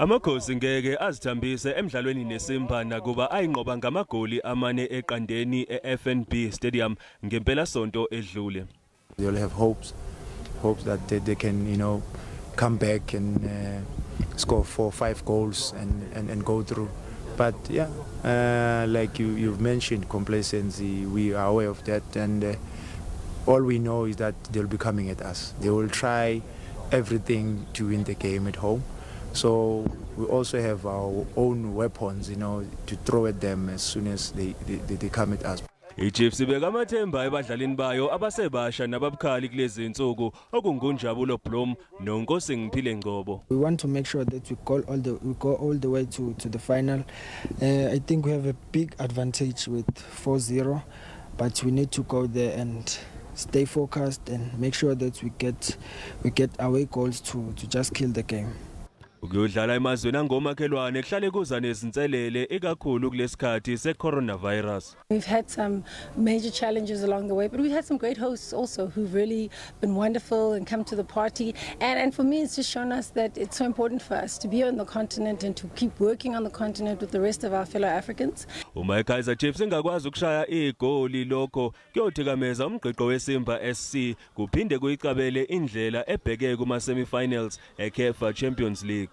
Amakhosi ngeke azithambise emidlalweni neSimba nakuba ayinqoba ngamagoli amane eqandeni eFNB Stadium ngempela sonto edlule. They'll have hopes that they can, come back and score 4 or 5 goals and go through. But yeah, like you've mentioned, complacency, we are aware of that, and all we know is that they'll be coming at us. They will try everything to win the game at home. So we also have our own weapons, to throw at them as soon as they come at us. iChiefs ibeka amathemba ebadlalini bayo abasebasha nababukhali kulezi insuku okungunjabulo Blom noNkosi Ngiphile Ngcobo. We want to make sure that we go all the way to the final. I think we have a big advantage with 4-0, but we need to go there and stay focused and make sure that we get away goals to just kill the game. Ukuyodlala emazweni angomakhelwane kuhlale kuza nezinselele ikakhulu kulesikhathi secoronavirus. We've had some major challenges along the way, but we've had some great hosts also who've really been wonderful and come to the party. And for me, it's just shown us that it's so important for us to be on the continent and to keep working on the continent with the rest of our fellow Africans. Uma iKaizer Chiefs ingakwazi ukushaya igoli lokho kuyothikameza umgqiqo weSimba SC kuphinde kuyicabele indlela ebheke kuma semifinals eCAF Champions League.